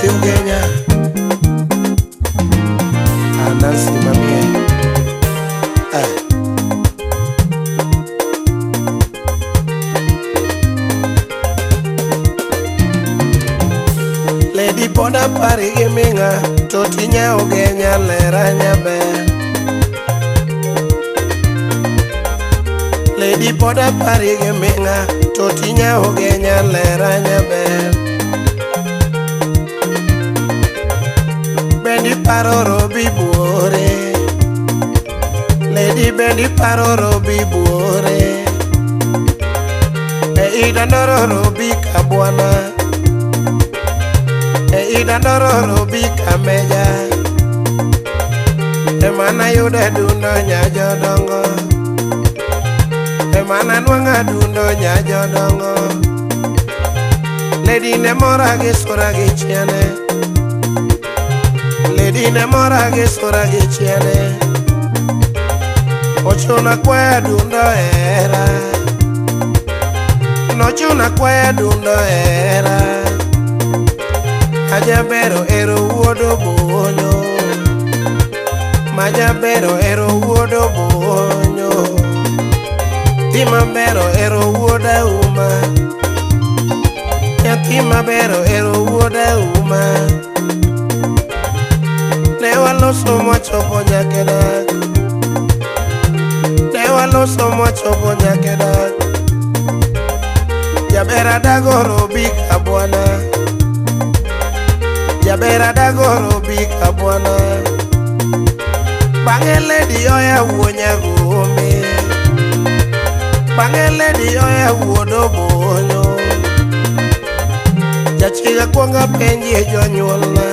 Nyathi Ugenya Anansi mamie. Ah. Lady poda pari gi ming'a to tinya Ugenya lera nyaber. Lady poda pari gi ming'a to tinya Ugenya lera nyaber. Bendi paro robi buore. Lady bendi paro robi buore. E idandoro robi kabwana. E idandoro robi kameja. Emana yude dundo nya jodongo. Emana nwang'a dundo nya jodongo. Lady ne mora gi sura gi chiene. Lady ne mora gi sura gi chiene. Ochuna kwaya dundo era. Nochuna kwaya dundo era. Ajabero ero wuodo bonyo. Majabero ero wuodo bonyo. Nyathi mabero ero wuod auma. Nyathi mabero ero wuod auma. Ne waloso mwachopo nyaka e dak. Ne waloso mwachopo nyaka e dak. Jaber adago robi kabwana. Jaber adago robi kabwana. Bang'e lady oya wuo nyagombe. Bang'e lady oya wuod obonyo. Jachiga kuong apenjie jonyuolna.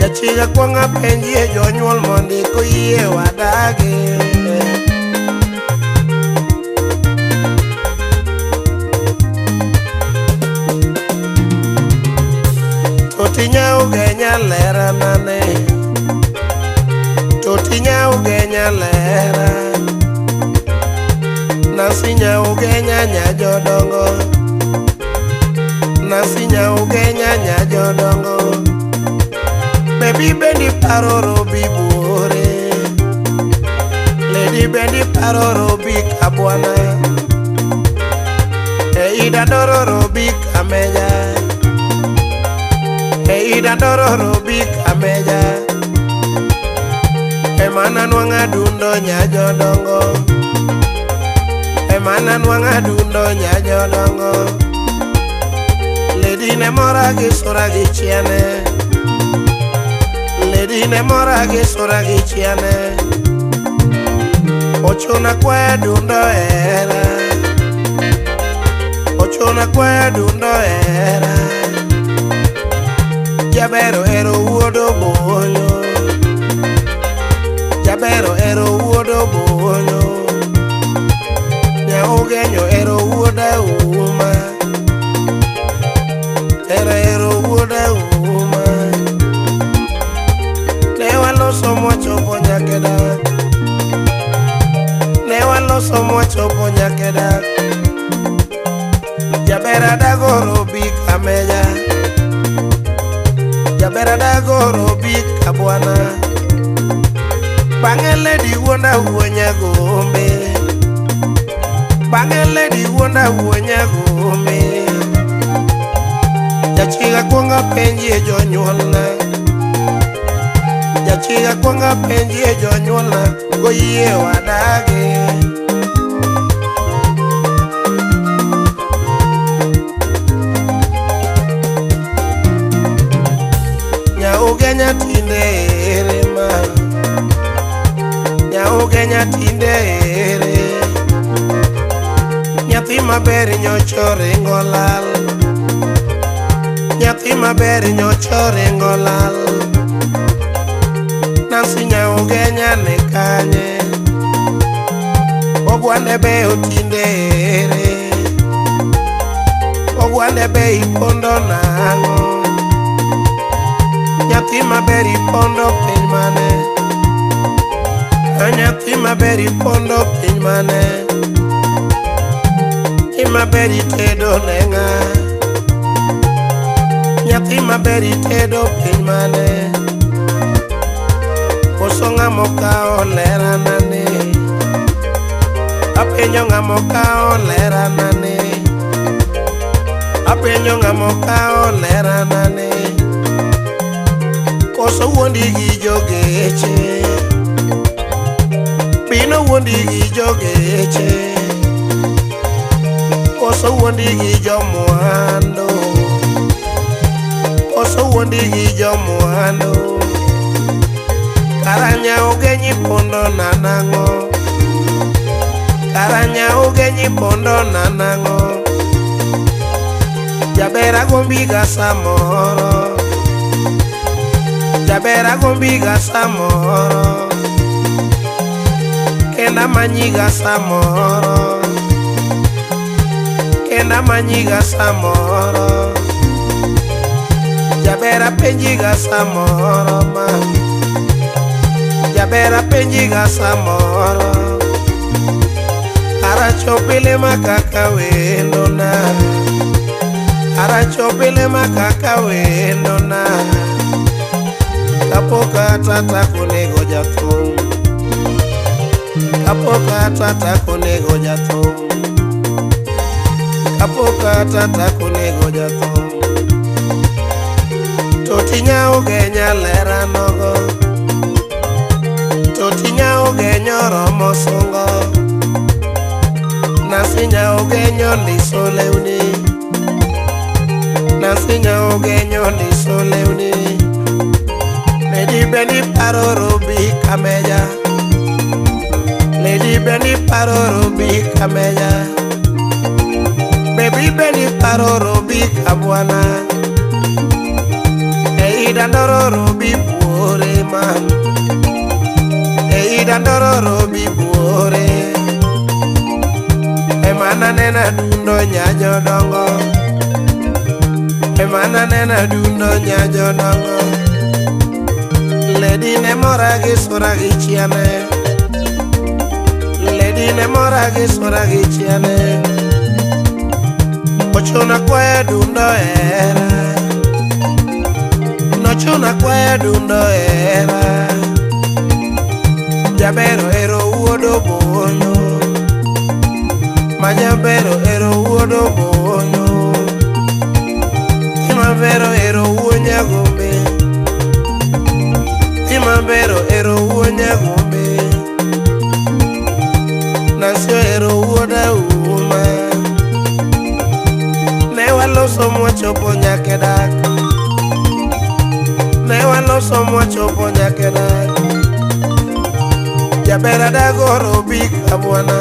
Jachiga kuong apenjie jonyuol mondo koyie wadagi. Toti Ugenya lera nane. Toti Ugenya lera. Nancy Ugenya nya jodongo. Nancy Ugenya nya jodongo. Baby bendi paro robi buore. Lady bendi paro robi kabwana. E idandoro robi kameja. E idandoro robi kameja. Emana nwang'a dundo nya jodongo. Emana nwang'a dundo nya jodongo. Lady ne mora gi sura gi chiene. Lady ne mora gi sura gi chiene. Ochuna kwaya dundo era. Ochuna kwaya dundo era. Jabero ero wuodo bonyo. Jabero ero wuodo bonyo. Nya Ugenyo ero wuod auma. Era ero wuod auma. Ne waloso mwachopo nyaka e dak. Ne waloso mwachopo nyaka e dak. Jaber adago robi kameja. Jaber adago robi kabwana. Bang'e lady wuonda wuo nyagombe. Bang'e lady wuonda wuo nyagombe. Jachiga kuong apenjie jonyuolna. Jachiga kuong apenjie jonyuolna goyie wadagi. Nya Ugenya tinde ere ma. Nya Ugenya tinde ere. Nyathi maber nyocho ringo lal. Nyathi maber nyocho ringo lal. Nancy nya Ugenya ni kanye. Ogwande be otinde ere. Ogwande be ipondo nang'o. Nyathi maber ipondo piny mane. Nyathi maber ipondo piny mane. Nyathi maber itedo ne ng'a. Nyathi Nyathi maber itedo piny mane? Koso ng'ama okawo lerana ni? Apenjo ng'ama okawo lerana ni? Apenjo ng'ama okawo lerana ni? Koso wuondi gi jogeche? Bino wuondi gi jogeche? Koso wuondi gi jomwandu? Koso wuondi gi jomwandu? Kara nyaogenyi pondo na nang'o? Kara nyaogenyi pondo na nang'o? Jaber agombiga samoro. Jaber agombiga samoro. Kenda manyiga samoro. Kenda manyiga samoro. Jaber apenjiga samoro ma. Jaber apenjiga samoro. Kara chopile makaka wendona. Kara chopile makaka wendona. Kapok atata konego jathum. Kapok atata konego jathum. Kapok atata konego jathum. Toti nyaugenya lera nogo. Toti nyaugenya oromo sungo. Nasi nyaugenya ondiso lewni. Nasi nyaugenya ondiso lewni. Lady Benny paro Robi Kameja. Lady Benny paro Robi Kameja. Baby Benny paro Robi Kabwana. Ei dandoro Robi buore man. Ei dandoro Robi buore. Emana nena dundo nyajodongo. Emana nena dundo nyajodongo. Lady ne mora gi sura gi chiane. Lady ne mora gi sura gi chiane. Ochuna kwaya dundo era. Nochuna kwaya dundo era. Jabero ero wuodo bonyo. Majabero ero wuodo bonyo. Imabero ero wuo nyagombe. Imabero ero wuo nyagombe. Nasio ero wuoda uma. Ne waloso mwachopo nyaka e dak. Ne waloso mwachopo nyaka e dak. Jaber adago Robi kabwana.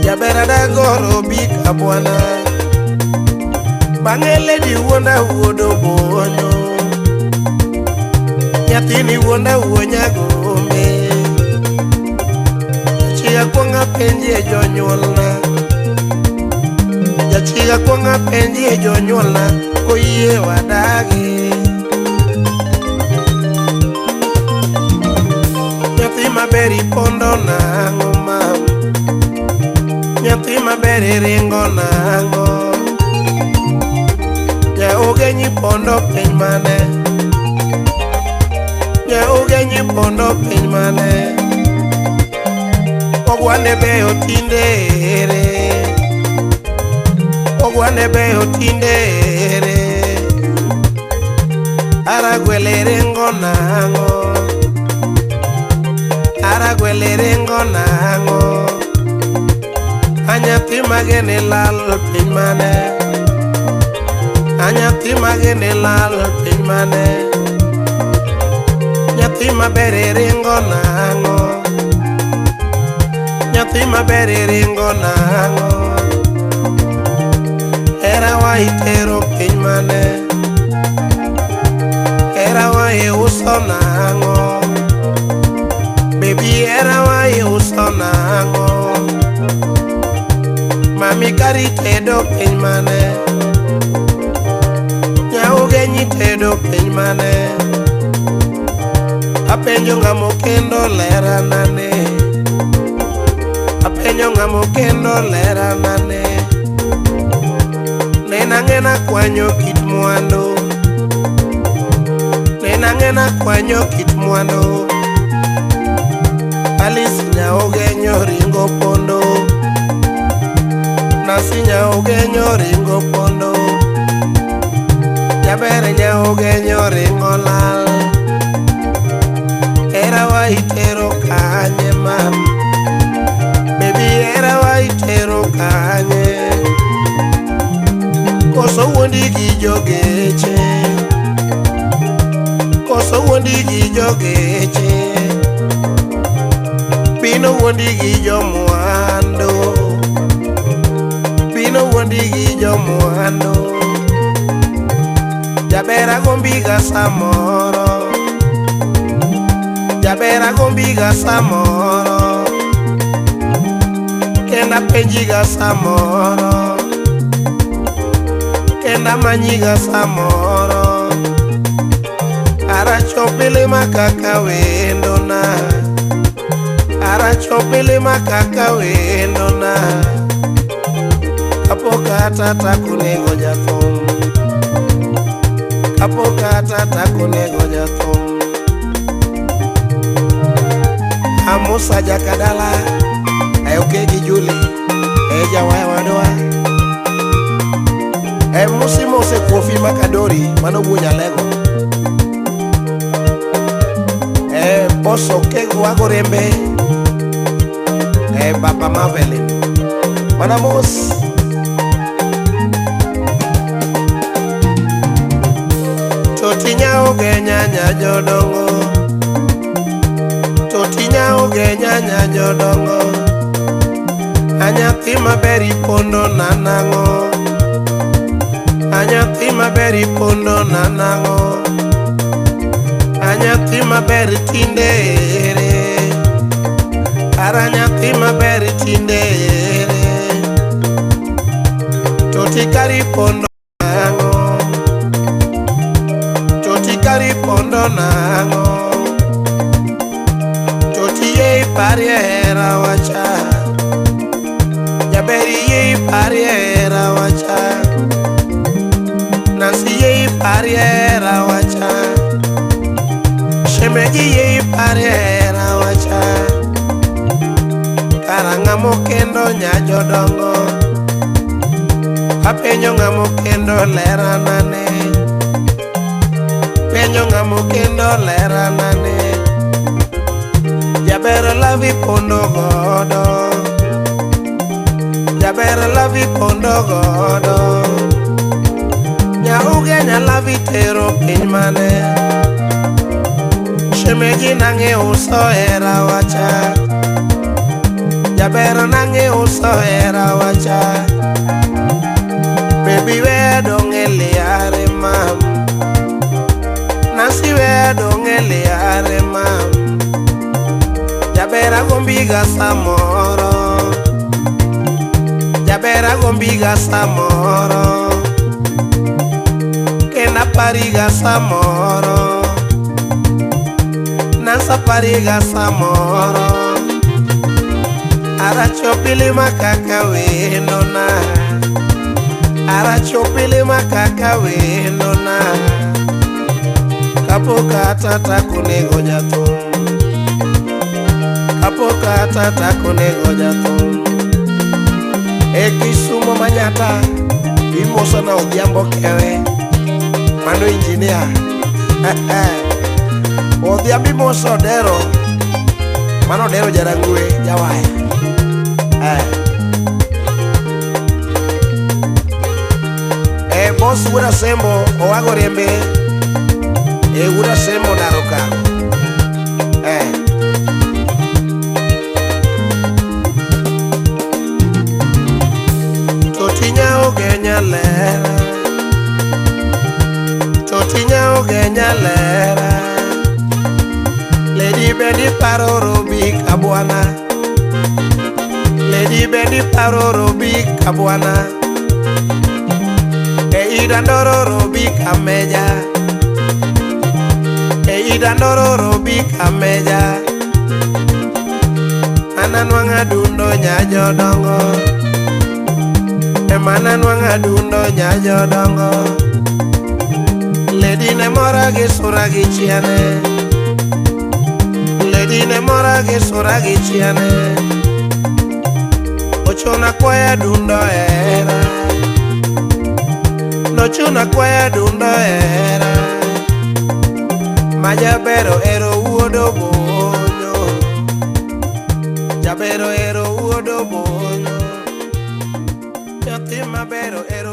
Jaber adago Robi kabwana. Bang'e lady wuonda wuodo bonyo. Nyathini wuonda wuo nyagombe. Jachiga kuong apenjie jonyuolna. Jachiga kuong apenjie jonyuolna koyie wadagi. Nyathi maber ipondo nang'o mam? Nyathi maber iringo nang'o? Nyaogenyi pondo piny mane? Nyaogenyi pondo piny mane? Ogwande beyo tinde ere? Ogwande beyo tinde ere? Aragwele ringo nang'o? Aragwele ringo nang'o? Anyathi magene lal piny mane? Anyathi magene lal piny mane? Nyathi maber iringo nang'o? Nyathi maber iringo nang'o? Hera wa itero piny mane? Hera wa iuso nang'o? Baby hera wa iuso nang'o? Mami kari tedo piny mane? Nyaugenyi tedo piny mane? Apenjo ng'amo kendo lerana ne. Apenjo ng'amo kendo lerana ne. Ne Nena kwanyo kit mwandu. Nena kwanyo kit mwandu. Alice Nyaugenyo ringo pondo. Nancy Nyaugenyo ringo pondo. Jaber Nyaugenyo ringo lal. Era wa itero kanye mam. Baby era wa itero kanye. Koso wuondi gi jogeche. Koso wuondi gi jogeche. Pino wuondi gi jomwandu. Pino wuondi gi jomwandu. Jaber agombiga samoro. Jaber agombiga samoro. Kenda penjiga samoro. Kenda manyiga samoro. Arachopile kaka wendona. Arachopile kaka wendona. Kapok atata kunego jathum. Kapok atata kunego jathum. Amusa Jakadala. Okegi Juli. E jawaya wadwa. E musi mose kofi makadori mano bunya lego. E boso kegu wago rembe. E Baba Mavelin. Mana mos. Toti Nyauge nya jodongo. Toti Nyauge nya jodongo. Anyathi maber ipondo na nang'o. Anyathi maber ipondo na nang'o. Anyathi maber tinde ere. Ara nyathi maber tinde ere. Toti kari pondo nang'o. Toti kari pondo nang'o. Toti ye iparie hera wacha. Jaber yie iparie hera wacha. Nancy yie iparie hera wacha. Shemeji yie iparie hera wacha. Kara ng'amo kendo nya jodongo. Apenjo ng'amo kendo lera nane. Penjo ng'amo kendo lera nane. Jaber lavi pondo godo. Jaber lavi pondo godo. Nyauge nyalavi tero piny mane. Shemeji nang'e uso hera wacha. Jaber nang'e uso hera wacha. Baby we dong' e liare mam. Nancy we dong' e liare mam. Jaber agombiga samoro. Jaber agombiga samoro. Kenda pariga samoro. Nansa pariga samoro. Arachopile makaka wendona. Arachopile makaka wendona. Kapok atata kunego jathum. Kapok atata kunego jathum. E Kisumo manyata imoso na Odhiambo kewe. Mano injinia. Odhiambo imoso Odero. Mano Odero jarangwe jawaya. E boss wuod Asembo owago rembe. E wuod Asembo Naroka. Toti Nyauge nyalera. Toti Nyauge nyalera. Lady Bendi paro robi kabwana. Lady Bendi paro robi kabwana. E idandoro robi kameja. E idandoro robi kameja. Ananwang'a dundo nya jodongo. Mana nwang'a dundo nyajodongo. Lady ne mora gi sura gi chiene. Lady ne mora gi sura gi chiene. Ochuna kwaya dundo era. Nochuna kwaya dundo era. Majabero ero wuodo bonyo. Jabero ero wuodo bonyo. Nyathi mabero ero.